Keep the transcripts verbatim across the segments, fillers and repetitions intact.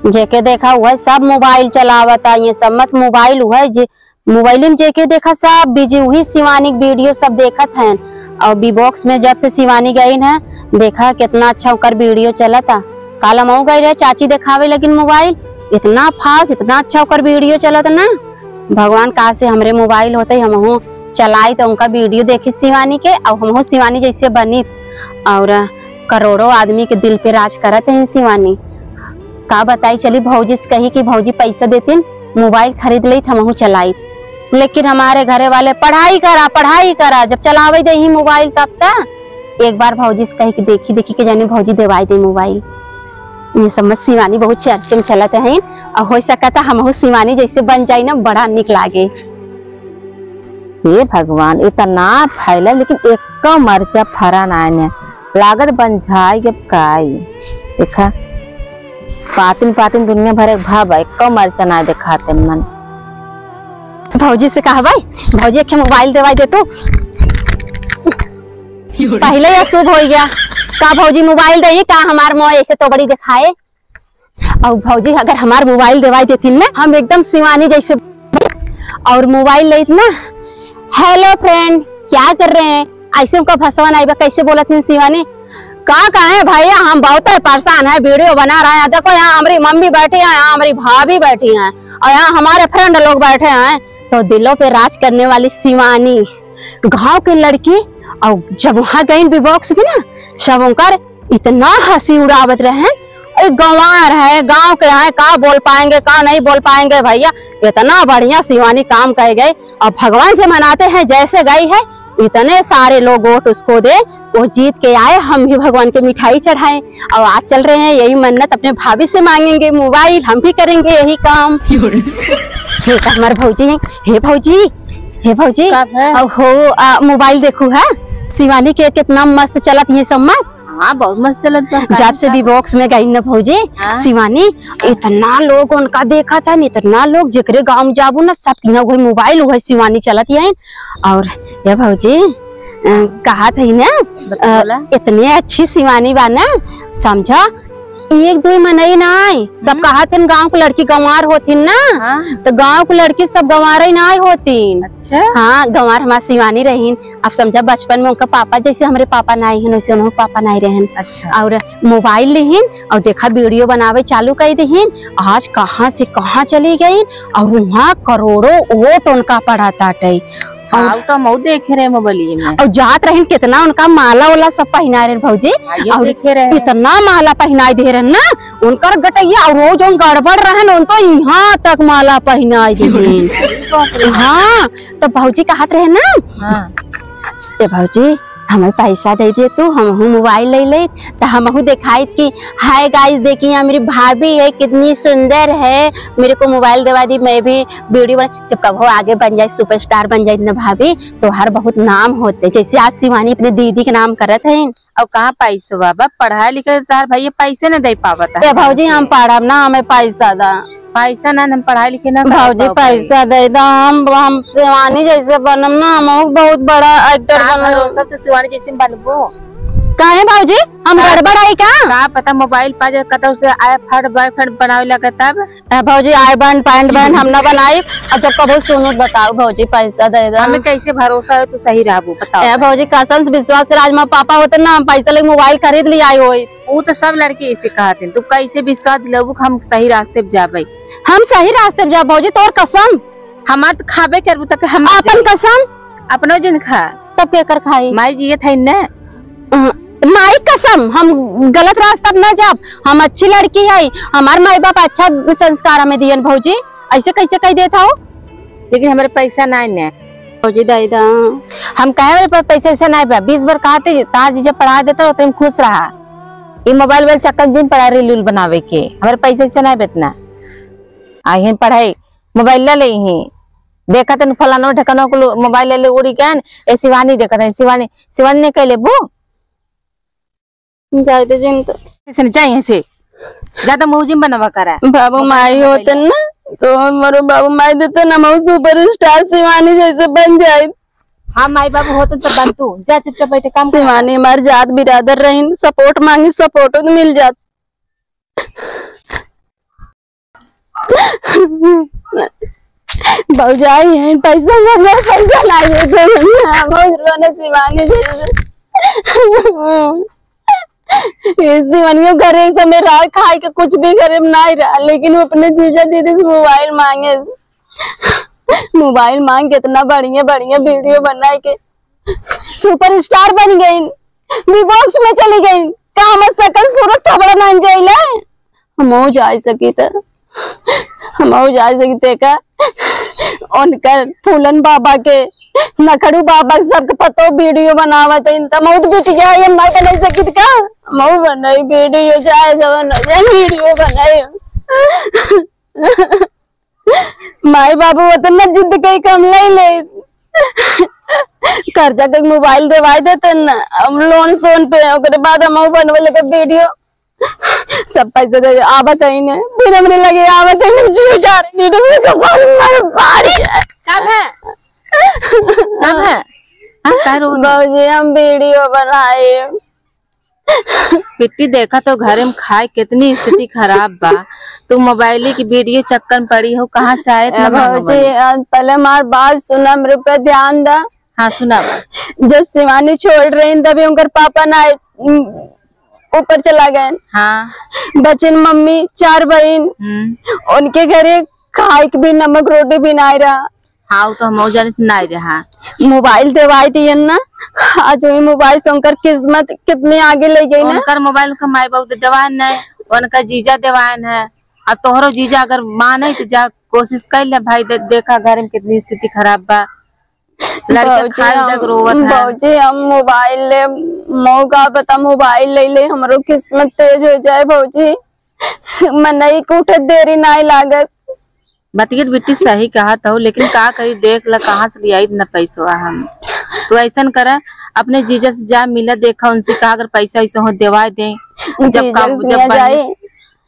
जेके देखा उहै सब मोबाइल चलावता, ये सब मत मोबाइल उहै जे मोबाइल में जेके देखा सब बिजी, उही शिवानी के वीडियो सब देखत हैं। और बी बॉक्स में जब से शिवानी गई है, देखा कितना अच्छा ओकर वीडियो चलता। काल हमहू गई रहे चाची देखावे लगिन मोबाइल, इतना फास्ट, इतना अच्छा ओकर वीडियो चलत ना। भगवान कहा से हमरे मोबाइल होते हमहू चलाई तो उनका वीडियो देखी शिवानी के, और हमहू शिवानी जैसे बनी। और करोड़ों आदमी के दिल पे राज करत है शिवानी। का बताई, चली भौजी से कही कि भौजी पैसा देतिन, मोबाइल खरीद लेत, हमहू चलाइत। लेकिन हमारे घरे वाले, "पढ़ाई करा, पढ़ाई करा, जब चलावे देही मोबाइल तब त।" एक बार भौजी से कही कि देखी देखी के जाने भौजी देवाई दे मोबाइल। ये सब मत शिवानी बहुत चर्चे में चलत है, और हो सकता हमहू शिवानी जैसे बन जाई ना, बड़ा निक लागे। हे भगवान, इतना फैला लेकिन एको मरचा फरा नाय ने। लागत बंझाई अब काई। देखा, पातिन पातिन दुनिया भर एक भाव है, एको मरचा नाय देखाते मन। भौजी से कहबै, भौजी एक मोबाइल देवाई दे तू। पहले ये शुभ हो गया। का भौजी मोबाइल देई, का हमार मुँह ऐसे तो बड़ी दिखाए? और भौजी अगर हमार मोबाइल देवाई देतिन ना, हम एकदम शिवानी जैसे। और मोबाइल लेत ना, "हेलो फ्रेंड, क्या कर रहे हैं?" ऐसे उनका भसवा नाई बा, कैसे बोलत हैं शिवानी? "का कहें भैया, हम बहुत है परेशान है, वीडियो बना रहा है, देखो यहाँ हमारी मम्मी बैठी है, यहाँ हमारी भाभी बैठी हैं, और यहाँ हमारे फ्रेंड लोग बैठे हैं।" तो दिलों पे राज करने वाली शिवानी, गाँव के लड़की, और जब वहाँ गई बी बॉक्स में ना, सब उनकर इतना हंसी उड़ावत रहे, "ए, गंवार है, गांव के हैं, का बोल पाएंगे, का नहीं बोल पाएंगे भैया।" इतना बढ़िया शिवानी काम कह गई। और भगवान से मनाते हैं, जैसे गई है, इतने सारे लोग वोट उसको दे, वो जीत के आए, हम भी भगवान के मिठाई चढ़ाएं। और आज चल रहे हैं, यही मन्नत अपने भाभी से मांगेंगे, मोबाइल, हम भी करेंगे यही काम। हे तो हमार भौजी है, हे भौजी, हे भौजी, का है? और हो, आ, मोबाइल देखू है, शिवानी के कितना मस्त चलत ये सब मत। हाँ, बहुत मस्त चलत बा। जब से बी बॉक्स में गई न भौजी, हाँ। शिवानी, इतना लोग उनका देखत है, इतना लोग, जेकरे गाँव में जाबू ना, सब किहाँ वही मोबाइल, वही शिवानी चलत है। और ये भौजी, अ, कहत है ना, बत-, अ, बोला। इतने अच्छी शिवानी बा ना, समझा, एक दुई मनई नाय, सब हम्म। कहत हन गाँव के लड़की गंवार होथिन ना, हाँ। तो गाँव के लड़की सब गंवार ही नाय होथिन। अच्छा। हाँ, गंवार हमार शिवानी रहीन। अब समझा, बचपन में उनका पापा, जैसे हमरे पापा नाय हन, वैसे उनहु पापा नाय रहन। अच्छा। और मोबाइल लिहिन और देखा, वीडियो बनावे चालू कर दिहिन। आज कहाँ से कहाँ चली गई और वहाँ करोड़ों वोट उनका पड़ा ताटे। हाँ, और उ तो हम देखे रहे मोबाइल में। और जात रहिन, कितना उनका माला वाला सब पहिनाए रहे भौजी। हाँ, ये और देखे रहे। इतना माला पहिनाए दे रहे ना, उनकर गटैया, और वो जौन गड़बड़ रहन, उन तो यहाँ तक माला पहिनाए दे रहे। बाप रे। हाँ, तो भौजी कहत रहे ना, हाँ। ए भौजी, हमें पैसा दे दे तू, हमहू मोबाइल ले ले, तो हमहू देखाइत कि हाय गाइस, देखिए, यहाँ मेरी भाभी है, कितनी सुंदर है, मेरे को मोबाइल दिवा दी, मैं भी वीडियो बना। जब कबो आगे बन जाए, सुपरस्टार बन जाए ना भाभी, तो हर बहुत नाम होते। जैसे आज शिवानी अपने दीदी के नाम करत है। और कहाँ पैसा बाबा, पढ़ाई लिखाई तार भैया पैसे न दे पावत है ए भौजी, हमसे। हम पढ़ब ना, हमें पैसा दा। पैसा ना, हम पढ़ाई लिखे ना कर भौजी, पाओ भाई। पैसा दे दा, हम, हम शिवानी जैसे बनम ना, हम बहुत बड़ा एक्टर का बनम। भरोसा तो शिवानी जैसे बनबो। काहे भौजी, हम का गड़बड़ है का? का पता मोबाइल पा जा, कतौ से आए फट बाय फट बनावे लगे तब। ए भौजी, आई बैंड, पैंट बैंड हम ना बनाई। और जब कबो सुनो बताओ भौजी, पैसा दे दा। हमें कैसे भरोसा है तू सही रहबू, बताओ। ए भौजी, कसम से विश्वास कर, आज हमार पापा होते ना, हम पैसा लेके मोबाइल खरीद लिया आई होई। ऊ तो सब लड़के ऐसे कहत हैं, तू कैसे विश्वास दिलाबू कि हम सही रास्ते पे जाबे? हम सही रास्ते पे जाब भौजी, तोर कसम। हमार तो खाबे करबू तक हम आपन कसम। अपनो जिन खा। तब केकर खाई? माई जियत है न। अ, माई कसम, हम गलत रास्ता पे ना जाब। हम अच्छी लड़की है, हमार माई बाप अच्छा संस्कार हमें दियन भौजी, ऐसे कैसे कह देत हो? लेकिन हमारे पैसा ना है न। भौजी दे दा। हम कहे वाले पर पैसा वैसा ना बा, बीस बार कहा थे, तार जीजा पढ़ा देता हो तो हम खुश रहा। ये मोबाइल वाले चक्कर दिन पड़ा रील उल बनावे के, हमारे पैसा वैसा ना बेतना। आ, यहीं पढ़ाई, मोबाइल ले ले यहीं। देखत हन फलाना ढेकाना को लो-, मोबाइल ले ले उड़ी गन, ए शिवानी देखत है, शिवानी, शिवानी ने कह लेबू? जाए दे जिन तो। ऐसे नहीं चाहिए ऐसे। ज्यादा मौजिम बनवा करा। बाबू मोबाइल माई से होते मोबाइल। ना, तो हमारे बाबू माई देते ना, हम सुपरस्टार शिवानी जैसे बन जाए। हाँ, माई बाबू होते तो बन तू। जा चुपचाप बैठे काम कर। शिवानी हमार जात बिरादर रहीन, सपोर्ट मांगी, सपोर्ट मिल जात। भौजाई है, पैसा मांगे, पैसा ना देते हैं, हम लोग ने शिवानी दे दे। ये शिवानियों घरे एक समय रहा, खाए के कुछ भी घरे में नहीं रहा, लेकिन वो अपने जीजा दीदी से मोबाइल मांगे। मोबाइल मांग के इतना बढ़िया बढ़िया वीडियो बनाए के सुपरस्टार बन गई, बी बॉक्स में चली गई। का हमर सकल सूरत थोबड़ा ना जाइले? हमहू जाए सकी त, हमहू जाए सकी ते का? उनकर फूलन बाबा के, नखड़ू बाबा के सबके पतो वीडियो बनावत है, त मौत बिटिया हम ना बना सकित का? हमहू बनाई वीडियो, चाहे जवन हो जाए, वीडियो बनाई। माई बाबू उतना जिद कई के हम ले ले। कर्जा के मोबाइल देवाई देते न, हम लोन सोन पे, ओकरे बाद हम बनवे लगे वीडियो। सब पैसा दे दे, आवत है ने, फिर हमरे लगे आवत है ने, जियो जा रहे वीडियो से कपाल मार बारी है। कब है? कब है? हाँ, कह रो। बाबूजी, हम वीडियो बनाए। बिट्टी, देखा तो घरे में खाए कितनी स्थिति खराब बा, तू मोबाइल की वीडियो चक्कर में पड़ी हो, कहाँ से आए ए इतना महंगा भौजी, मोबाइल? आज पहले हमार बात सुना, मेरे पे ध्यान दा। हाँ, सुना बा। जब शिवानी छोड़ रही तभी उनकर पापा ना आए, उम, ऊपर चला गए। हाँ। बचिन मम्मी, चार बहिन, हम्म। उनके घरे खाए के भी नमक रोटी भी ना रहा। हाँ, वो तो हमहू जानित नाई रहा। मोबाइल देवाई दियन ना, आज वही मोबाइल से उनकर किस्मत कितनी आगे ले गई ना। उनकर मोबाइल उनका माई बाबू दे देवान है, उनका जीजा देवान है। अब तोहरो जीजा अगर माने तो जा कोशिश कर ले भाई, दे-, देखा घर में कितनी स्थिति खराब बा, लड़के भौजी, खाए हम, तक रोवत है। भौजी, हम मोबाइल ले, मौका बता मोबाइल ले ले, हमरो किस्मत तेज हो जाए भौजी। मनई के उठे देरी नाई लागत। बतियत बिट्टी सही कहत हो, लेकिन का करी, देख ल कहाँ से लियाई इतना पैसवा हम। तू ऐसन करा, अपने जीजा से जा मिला, देखा उनसे कहा अगर पैसा वैसा हो देवा दे। जब जीजा काम, से जब मिला बनने जाई। से,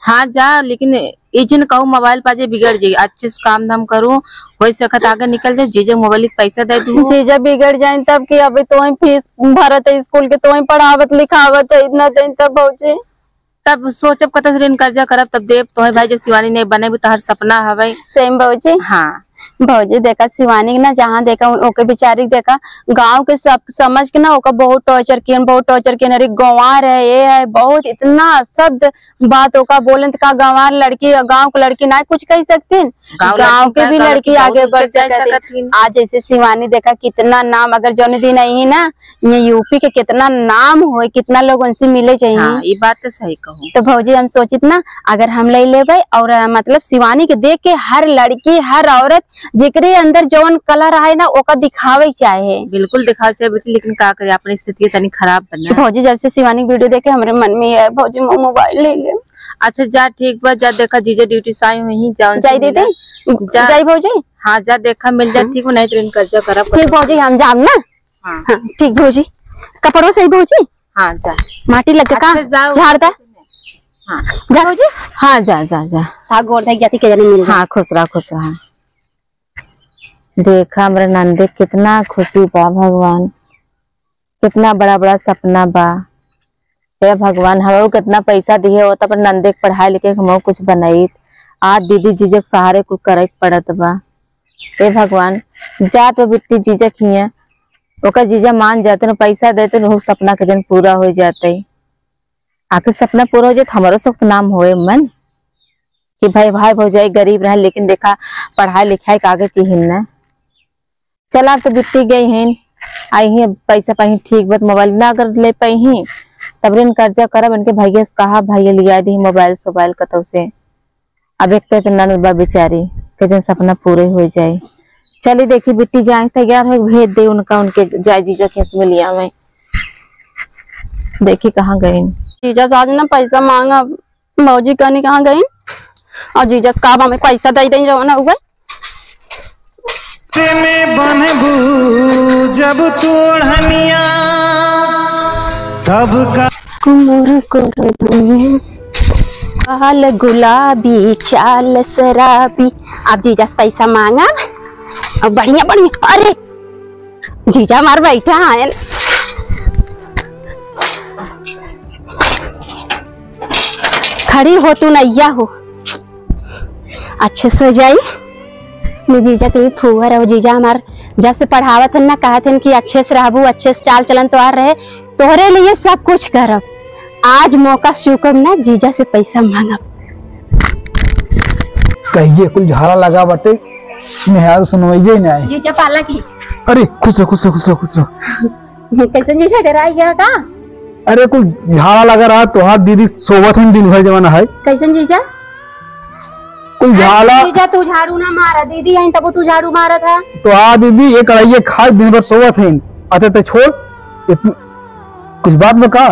हाँ जा, लेकिन ई जिन कहू मोबाइल पा जे बिगड़ जाई, अच्छे से काम धाम करू, हो सकत आगे निकल जाए, जीजा मोबाइल के पैसा दे दू। जीजा बिगड़ जाए तब कि अभी तो ही फीस भरत है स्कूल के, तो ही पढ़ावत लिखावत है इतना दिन तब भौजी। तब सोचब कतऽ से ऋण कर्जा करब, तब देब तोहे भाई, जब शिवानी नहीं बने भी तोहर सपना हवे। सही में भौजी। हाँ। भौजी देखा शिवानी के ना जहाँ देखा ओके बेचारी के देखा गाँव के सब समझ के ना ओका बहुत टॉर्चर कियन, बहुत टॉर्चर कियन। अरे गंवार है, ये है, बहुत इतना शब्द बात ओका बोलन त का गंवार लड़की, गाँव के लड़की ना कुछ कह सकतीन, गाँव गाँव लड़की के का भी गाँव लड़की की आगे बहुत बढ़ नीचे जा सकत सकत हिन। आज जैसे शिवानी देखा कितना नाम अगर जौन दिन आई ना ये यूपी के कितना नाम होए, कितना लोग उनसे मिले चाहिए। हाँ, ये बात तो सही कहूँ। तो भौजी हम सोचित ना, अगर हम ले लेबे और, अ, मतलब शिवानी के देख के हर लड़की, हर औरत जेकरे अंदर जौन कला रहे ना, ओका दिखावे चाहे। बिल्कुल दिखावे चाहे बेटी, लेकिन का करे, अपनी स्थिति तनी खराब बना। भौजी जब से शिवानी के वीडियो देखे हमरे मन में ये है, भौजी मो-, मोबाइल ले ले। अच्छा जा, ठीक बा, जा देखा जीजा ड्यूटी से आए हुई, जा उनसे जाई दीदी, मिला। जा। जाई भौजी। हाँ, जा देखा मिल जा, हम्म। ठीक हो, नहीं तो इनका कर्जा करब। ठीक भौजी, हम जाम ना। हाँ। हाँ, ठीक भौजी। कपड़वा सही भौजी? हाँ, जा। माटी लग के का? अच्छा, जाओ। झाड़ दा। हाँ। जा भौजी? हाँ, जा, जा, जा। हाँ, गोड़ धई जाती के जने मिल गए। हाँ, खुश रहा, खुश रहा। देखा, हमरे नंदे कितना खुशी बा, भगवान। कितना बड़ा, बड़ा सपना बा। हे भगवान, हमहू कितना पैसा दिहे होत, अपन नंदे के पढ़ाई लिखे, हमहू कुछ बनइत। आज दीदी जीजा के सहारे कुछ करे के पड़त बा। हे भगवान, जात बा बिट्टी जीजा खिया, ओकर जीजा मान जाते न, पैसा देते न, वो सपना के जन पूरा हो जाते। आखिर सपना पूरा हो जाए तो हमरो सब के नाम होए मन कि भाई, भाई भौजाई गरीब रहे, लेकिन देखा पढ़ाई लिखाई के आगे की हिन ना। चला, अब तो बिट्टी गई हैं, आई हैं, पैसा पाई ठीक बात, मोबाइल ना अगर ले पाई हैं, तब ऋण कर्जा करब, इनके भैया से कहा, भैया लिया दी मोबाइल सोबाइल कतौ से। अब एक तो ननद बा बेचारी, के जन सपना पूरे हो जाए। चली देखी बिट्टी जाए तैयार है, भेज दे उनका, उनके जाए जीजा खेत में लिया में। देखी कहाँ गई। जीजा से आज ना पैसा मांगा, भौजी कहनी कहाँ गई? और जीजा से कहा हमें पैसा दे दें जवन हो गए। में बनबू जब तू ओढ़निया, तब का कुमुर कुर दुनिया, बाल गुलाबी, चाल शराबी। अब जीजा से पैसा मांगा और बढ़िया बढ़िया, अरे जीजा हमार बैठा हैं। खड़ी हो तू नैया हो। अच्छे से हो जाई। अपने जीजा के लिए फूहर और जीजा हमार जब से पढ़ावत हन ना, कहत हन कि अच्छे से रहबू, अच्छे से चाल चलन तोहार रहे, तोहरे लिए सब कुछ करब। आज मौका चूकब ना, जीजा से पैसा मांगब। कहिए कुल झाड़ा लगा बाटे, मेहरारू सुनवाइए ना आए। जीजा पाला की। अरे खुश रहो, खुश रहो, खुश रहो, खुश रहो। कैसन जीजा, डेराइ गया का? अरे कुल झाड़ा लगा रहा, तोहार दीदी सोवत हन दिन भर जमाना है। कैसन जीजा? कुल झाड़ा। जीजा तू झाड़ू ना मारा, दीदी आई तब तू झाड़ू मारा था। तोहार दीदी एक कढ़ाई खाए दिन भर सोवत हन। अच्छा ते छोड़, इतन-, कुछ बात बा का?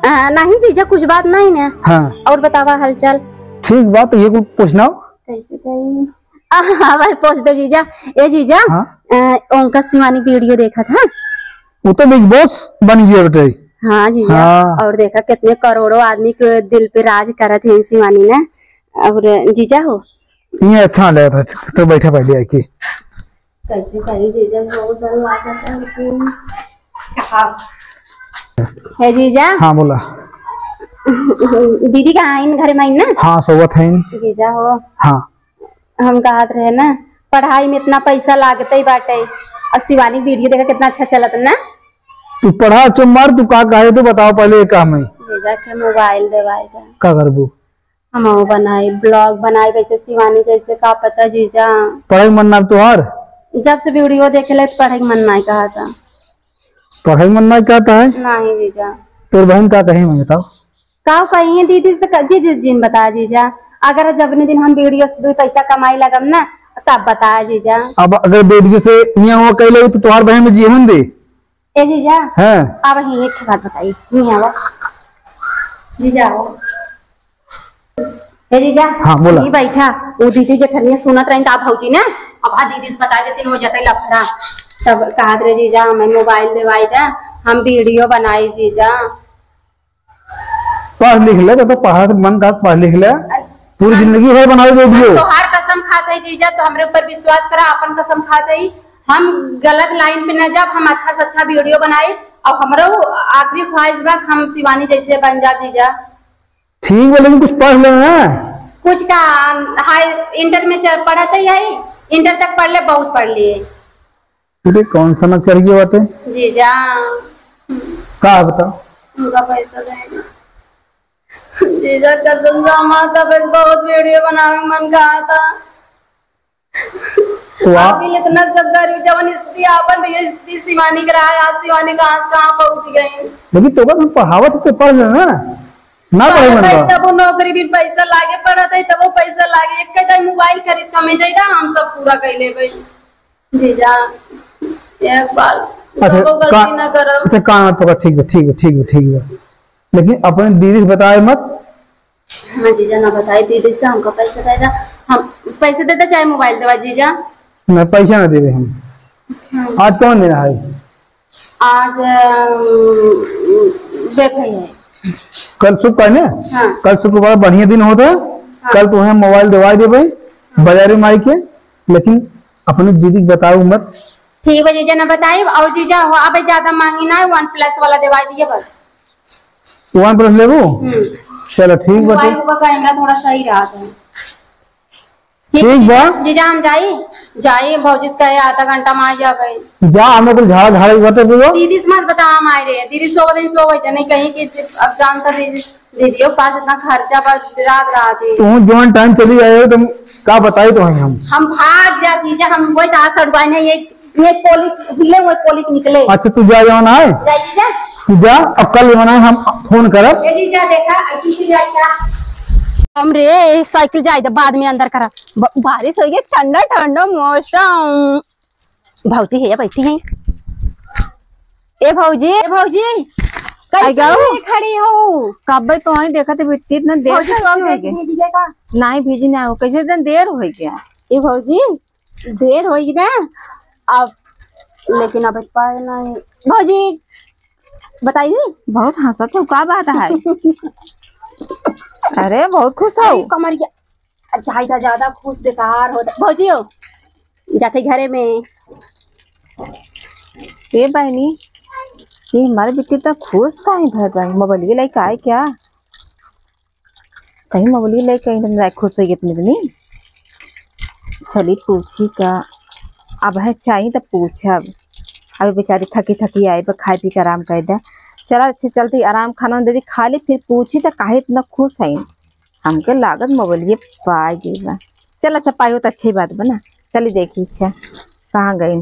आ, नहीं जीजा, कुछ बात नहीं ना। हाँ। और बतावा हालचाल? ठीक बात, ये कुछ पूछना हो? कैसे कही? आ, हाँ भाई, पूछ दे जीजा। ए जीजा, हाँ? अ, उनका शिवानी वीडियो देखा था। वो तो बिग बॉस बन गया बेटे। हाँ जीजा। हाँ। और देखा कितने करोड़ों आदमी के दिल पे राज करत है शिवानी ने। और जीजा हो, ये अच्छा लगा था, तो बैठा पहले आके। कैसे करी जीजा, बहुत डर लागत है लेकिन। हाँ। हे जीजा। हाँ बोला। दीदी कहाँ आइन, घर में आइन ना? हाँ सोवत है। जीजा हो। हाँ। हम कहत रहे ना, पढ़ाई में इतना पैसा लागते ही बाटे, और शिवानी वीडियो देखा कितना अच्छा चलत ना। तू पढ़ा चुप मार, तू का कहे तू बताओ पहले ये काम है। जीजा के मोबाइल देवाई दे। का करबू? हम वो बनाई, ब्लॉग बनाई वैसे शिवानी जैसे, का पता जीजा। पढ़े के मन ना तोहार? जब से वीडियो देखे ले तो पढ़े के मन ना कहता। पढ़े के मन ना कहता है? नहीं जीजा। तोर बहन का कहे मैं बताओ? का कहिए दीदी से क-, जी, जी, जी, बता जीजा। अगर जब ने दिन हम वीडियो से दो पैसा कमाई लगम ना, तब बता जीजा। अब अगर वीडियो से यहाँ हुआ कह ले तो तोहार बहन में जीवन दे। ए जीजा। हाँ। अब ही एक ठे बात बताई, नहीं आवा। जीजा हो। ए जीजा। हाँ, बोला। ये बैठा, वो दीदी के ठनिया सुनत रही, तो आप भौजी ना, अब हाँ दीदी से बता देती, हो जाता है लफड़ा। तब कहत रहे जीजा, हमें मोबाइल देवाई दे, हम वीडियो बनाई जीजा। पढ़ लिख ले, तो, तो पढ़ा मन का पढ़ लिख ले, पूरी जिंदगी भर बनावे वीडियो। तोहार कसम खात है जीजा, तो हमरे ऊपर विश्वास करा, अपन कसम खात है। हम गलत लाइन पे न जाब, हम अच्छा से अच्छा वीडियो बनाई। और हमरो आखिरी ख्वाहिश बा, हम शिवानी जैसे बन जा जीजा। ठीक बा, लेकिन कुछ पढ़ ले ना। कुछ का, हाई इंटर में चल, पढ़त ही है, इंटर तक पढ़ ले, बहुत पढ़ लिए। अरे कौन सा ना चढ़ गया बाटे? जीजा। का है बताओ? उनका पैसा देगा। जीजा कसम से हमार तबीयत बहुत वीडियो बनावे के मन कहा था। वाह। आखिर इतना सब गरीब जवन स्थिति आपन भी स्थिति शिवानी के रहा है, आज शिवानी कहाँ से कहाँ पहुँच गई। लेकिन तो बस हम पढ़ावत तो पढ़ लेना। ना पढ़े मन पढ़त है बा। तब वो नौकरी भी पैसा लागे, पढ़त है तब वो पैसा लागे, एक कहीं मोबाइल खरीद कमे जाएगा, हम सब पूरा कर ले भाई। जीजा, एक बार अच्छा, वो गलती का-, ना करब। अच्छा, कान मत पकड़, ठीक बा, ठीक बा, ठीक बा, ठीक बा। लेकिन अपने दीदी से बताए मत। हाँ जीजा, ना बताए दीदी से, हमका पैसा दे दा, हम पैसे दे दे, चाहे मोबाइल देवा जीजा। ना, पैसा ना देवे हम। हाँ। आज कौन दिन है? आज, अम, देखे है। कल शुक्र है ना? हाँ। कल शुक्रवार बढ़िया दिन होता है। हाँ। कल तुम्हें मोबाइल दिवाई देबे, हाँ। बाजारे में आई के, लेकिन अपने दीदी के बताओ मत। ठीक बा जीजा, ना बताई। और जीजा हो, अब ज्यादा मांगी ना, OnePlus वाला दिवाई दिए बस। OnePlus लेबू? हम्म। चलो ठीक बा, मोबाइल ठीक। का कैमरा थोड़ा सही रहा था। ठीक बा। जीजा हम जाई, जाई भौजी से कहे आधा घंटा में आ जाबे। जा, हमें कुछ झाड़ा झाड़ा ही बता दो। दीदी से मत बता हम आए रे, दीदी सो दिन सो गई नहीं कहीं कि अब जानता दीदी, दीदियों के पास इतना खर्चा बा, रात रात ही। तू जौन टाइम चली आए हो, तुम का बताई तो है हम। हम भाग जा जीजा, हम वही तो सड़ुआई नहीं, ये, ये कोली हिले, वो कोली निकले। अच्छा, तू जा, जौन आए। जा जीजा। तू जा, अब कल जौन आए, हम फोन करब। ए जीजा, देखा, ऐसी से जाए क्या? हम रे, साइकिल जाए दे, बाद में अंदर करा। ब-, बारिश हो गई, ठंडा ठंडा मौसम। भौजी है, बैठी है। ए भौजी, ए भौजी, कैसे आई गाऊ? खड़ी हो? कब्बे तो आई देखत बिट्टी, इतना देर भौजी, से तो कैसे हो गए? भीजी गए का? नहीं, भीजी ना हो, कैसे इतना देर हो गया? ए भौजी, देर होई ना अब, लेकिन अब पाए नहीं। भौजी, बताइए। बहुत हंसत हो, का बात है? अरे, बहुत खुश हो। अरे, कमरिया, ज्यादा, ज्यादा खुश बेकार होता। भौजी हो, जाते घरे में। ए बहनी, ये हमारे बिट्टी तो खुश काहे भर बाई? मोबाइल के लेके आए क्या? कहीं मोबाइल लेके कहीं तुम खुश होइए इतनी इतनी। चली पूछी का, अब है चाही त पूछब। अभी बेचारी थकी थकी आई बा, खाई पी के आराम कर दे। चला, अच्छा चलती, आराम खाना दे दी, खा ली, फिर पूछी त काहे इतना खुश है। हमके लागत मोबाइल ये पाई गई बा। चल, अच्छा पाई हो त अच्छी बात बा ना। चली देखी, अच्छा कहाँ गई।